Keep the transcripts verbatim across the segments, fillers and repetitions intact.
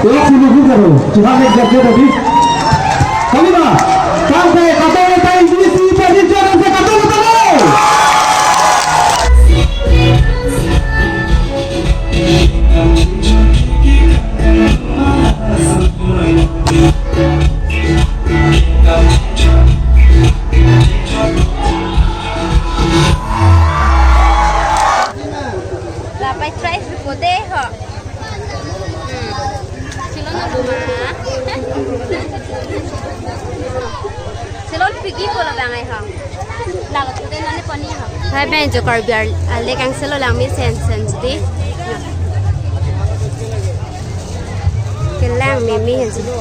Tolok sulu sulu satu. Tuhan yang kerja tadi. Kami mah. Sampai kata kata Inggris di Indonesia dan saya kata kata lo. Lapai try supo de ho. Hmm. Silon na luma. Silon pigi ko labang ai ho. Lago tu de nani poni ho. Hai ben jo Karbi ar-, ale kang silo langme sen sen di. Kelang meme hen silo.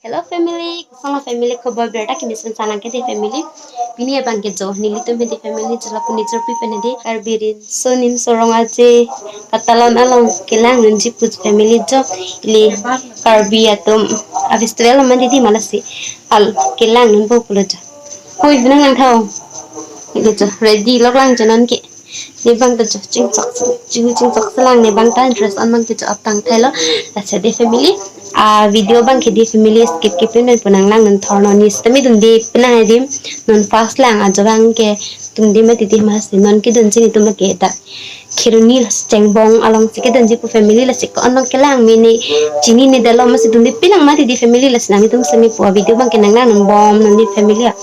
Hello family, kosonlo family khobor berta kimi sun sanang ke de family. Pini abang ke jo, nelitum he de family jo lapu nijor pi pen he de Karbi rinso nimso rong aje katalon along kelang nunji pu family jo. Ili Karbi atum a festival aman didi malasi al kelang nunpo pulo jo. Hui, nang nang thau. Ili jo, ready lok lang jo non ke. Ne bang ta jo chingchok, ching chingchok selang ne bang ta dress on bang ke jo aptang thailo. Lasi de family. A video bang ke de family skip ke pin pen punang lang non thor non nis tami dun de pinang adim non fast lang ajo bang ke tum de mati de mas non ke dun chini tum ke ta. Khiruni lasi chengbong along si kedunji pu family lasi ko-an bang kelang mene chinine detlo masi dun de pinang mati de family lasi nangtum semi pu a video bang ke nang lang non bom non de family a.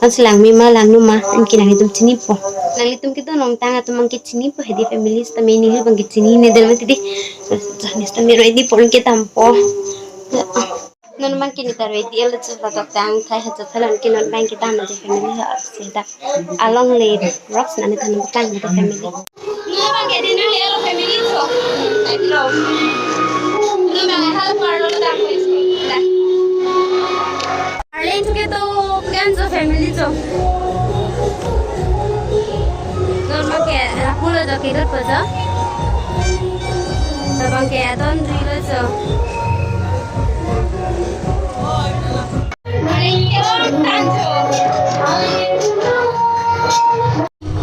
Nang si langme ma langno ma anke nangtum chinipo. Nanglitum kedun long tang atum bang ke chinipo he de family sitame neli bang ke chinine det mati de. Janis tame ready po anke dampo. Non bang ke ne ta ready el chu ladak tang thai ha chu thalan ke non bang ke dam de family ha se dak along le rocks nani than bang ke de family. Non bang ke dinner le alo family so. Hello. Non bang hal parlo dak ko isko. Dak. Arleng ke to kan jo family jo. Non bang ke rapulo jo ke gat po jo. Labang ke adon rilo jo.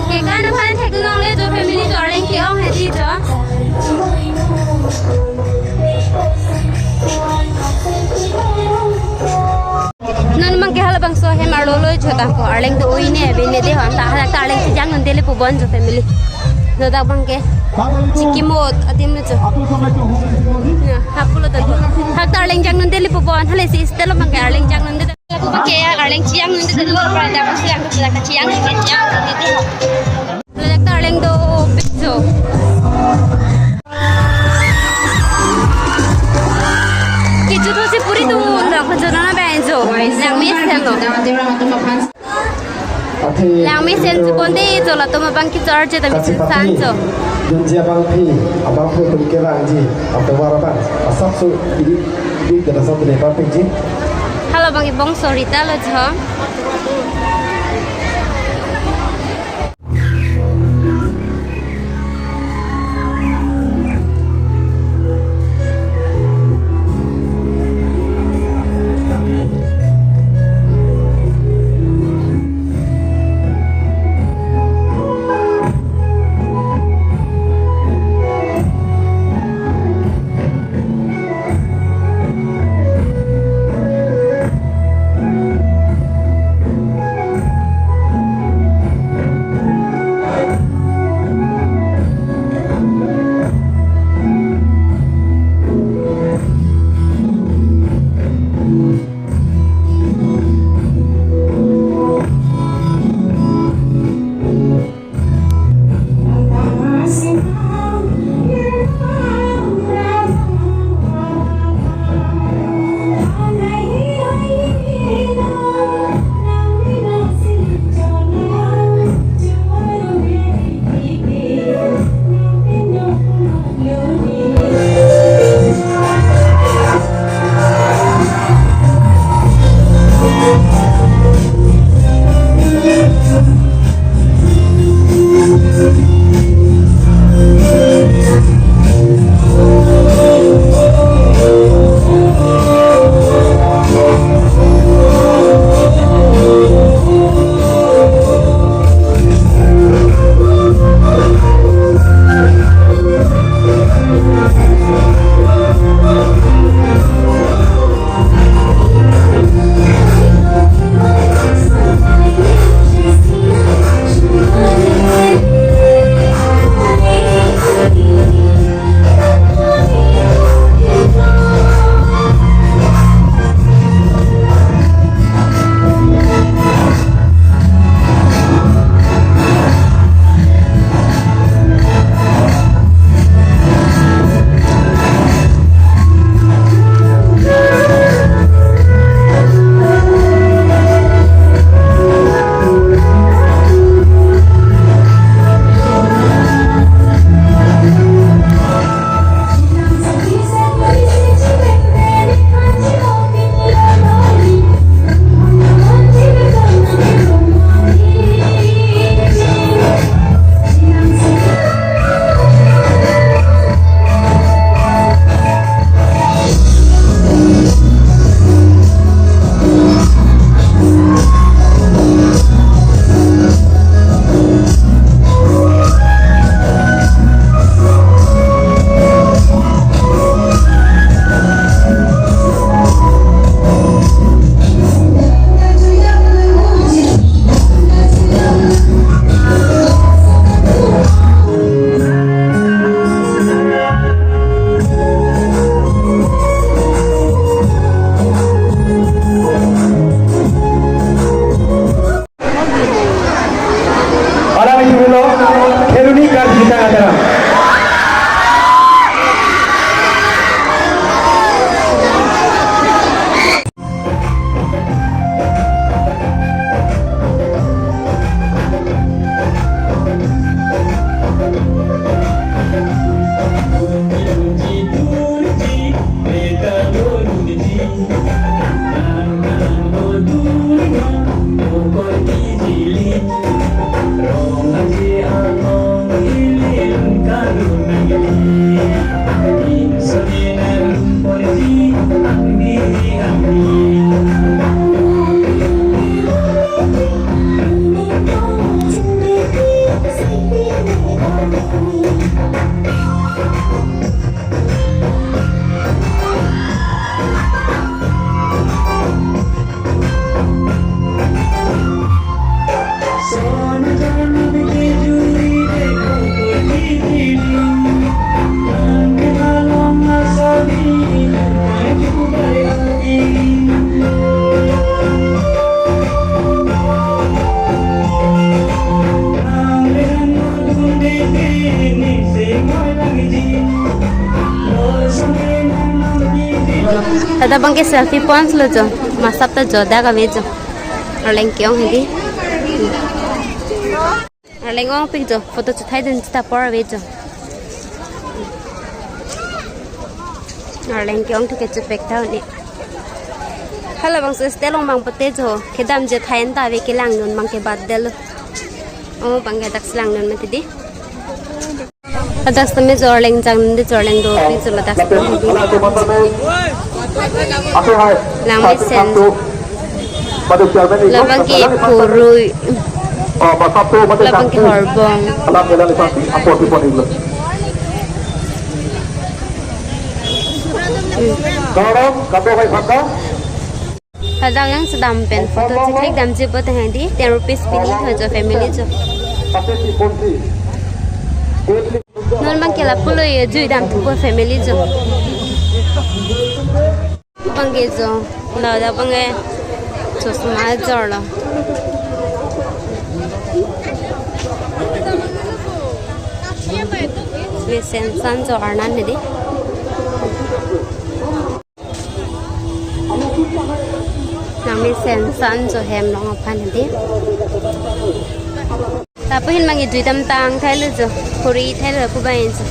Ke kan aphan thek long le jo family jo arleng ke-ong he di jo. Non bang ke halabangso hem arlo lo jo ta ko arleng do oi ne be ne de hon ta hala ta arleng chejang non dele pu bon jo family. Jo dak bang ke chikimot adim lo jo. Na, hapulo ta ko. Hak ta arleng jang non dele pu bon hale si stelo bang ke arleng jang non de. Lapu bang ke arleng chejang non de lo pra da bang si ang da ka chejang non de chejang non de. Ladak ta arleng do bejo. Kecho thotsi puri tu lok jo nana bang jo. Langme sen lo. Langme sen tu konde jo latum abang kecho arje ta mesen san jo. Dunji abangpi, abangpi tum kevangji, atovar abang asap su di di kada sa tene pa pekji. Halabang ke bong sorita lo jo. Ladak abangke selfie points lo jo. Masap ta jo dak ave jo. Arleng ke-ong hedi. Arleng ongpik jo. Photo chethai dun sita apor ave jo. Arleng ke-ong thu kechepek ta un-e. Halabangso stage along abang pote jo. Kedamji athai an ta ave, kelang dun abangke bat detlo. Oh, abangke daksi lang dun mati di. Ladak sitame jo arleng jang dun di, jo arleng dopik jo ladak sitame di. Langmesen. Labangke phurui. Labangke horbong. Ladak yang sedang pen photo cheklik damji apot hedi, ten rupees pini ho jo, family jo. Non abangke lapulo jui dam thupo, family jo. Abangke jo, ladak abangke chosma jorlo. Mesen san jo arnan hedi. Nangmesen san jo hem along aphan hedi. Lapu ahin abangke jui dam tang thailo jo, khuri thailo lapu abang jo.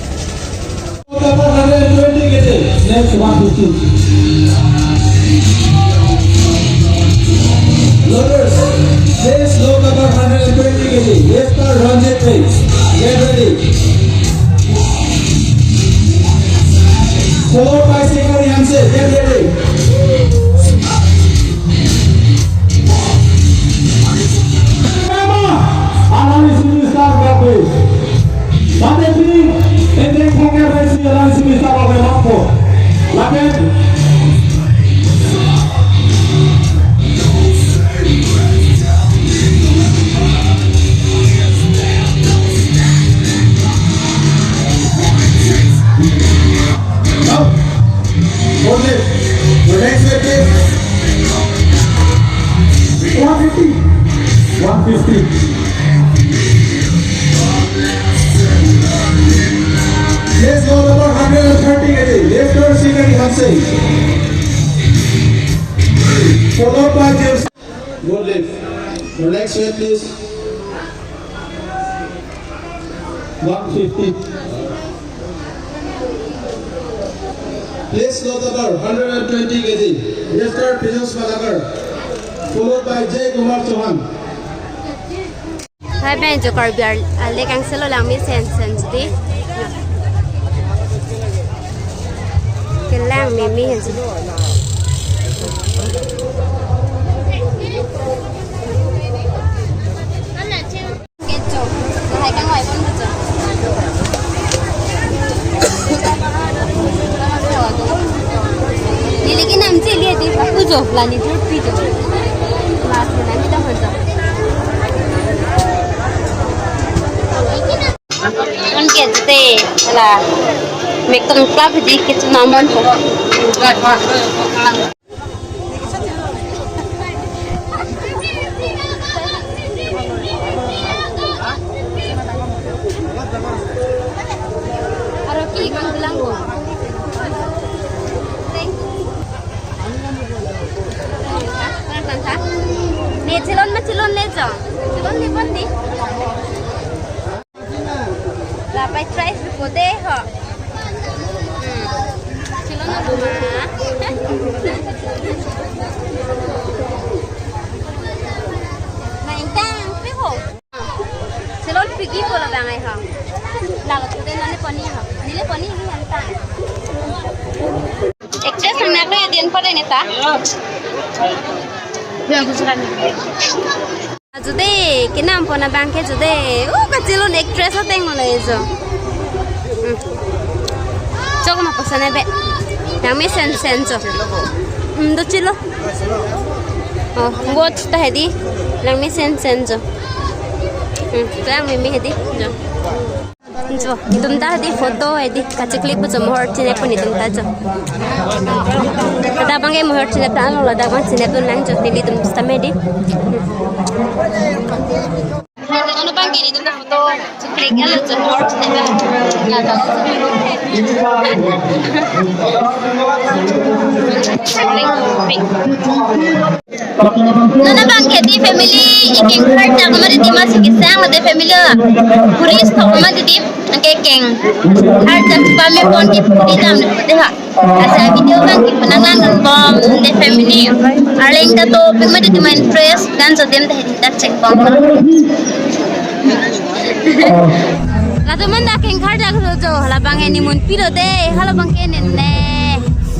Next one fifty. Loaders, this load number hundred and twenty K G, Mister Ranjit Singh, get ready. Followed by Sekari Hanse, get ready. Alangli simi start, please. Bade pi, ending poker resi alangli simi start, okay, one four. Lapen. Now, for this, the next weight is one fifty. One fifty. Yes, load number hundred and thirty K G. Lifter Sikari Hanse. Followed by James. Good lift. The next weight is one fifty. Please, load number hundred and twenty K G. Lifter Piyush Malakar. Followed by Jay Kumar Chauhan. Hai bang jo, Karbi Ar-, Arleng Angse lo, langmesen sen sidi. Kelang meme hen si. Kecho. Lahai kangvai pon kecho. Neli ke nam cheli di. Ujo, la ni dur pi jo. Last na ni ta hanjo. Pon ke te la. Mek tong club di ke tu namon ko. Aro ki kang bilang ko. Ne chelon ma chelon ne jo. Chelon ne pon di. Lapai try ko de ho. Hmm. Chelon na ma. Na ingtang pe ho. Chelon pigi ko la bang ai ho. La ko de nane pon ni ho. Neli pon ni ni ingtang. Actress nang nak lo ya din pon ni ta. Biar aku suka ni. Ajo de, kenam pon abang ke jo de. Oh, kachelon actress ateng ole jo. Hmm. Chok ma pasan ebe. Nang me sen sen jo. Hmm, do chelo. Oh, ngot ta hedi. Nang me sen sen jo. Hmm, klang meme hedi jo. Jo, itum ta di photo edi kachikli pu jo mohor chinep pu itum ta jo. Ladak abang ke mohor chinep ta lo, ladak abang chinep dun lang jo, nelitum sitame di. Ano bang kini tu photo click alo tu work ne ba. Nana bang ke di family ikeng kharjak ma di ma si kisang ma di family. Police thok ma di di ke keng kharjak pa me pon di di dam de ha. Asa video bang ke penang lang bom the family. Arleng ta to pima di ma interest kan so dem teh tak check bom. Lato man da keng kharjak so jo hala bang ini mun pilo de hala bang ke nen ne.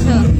So.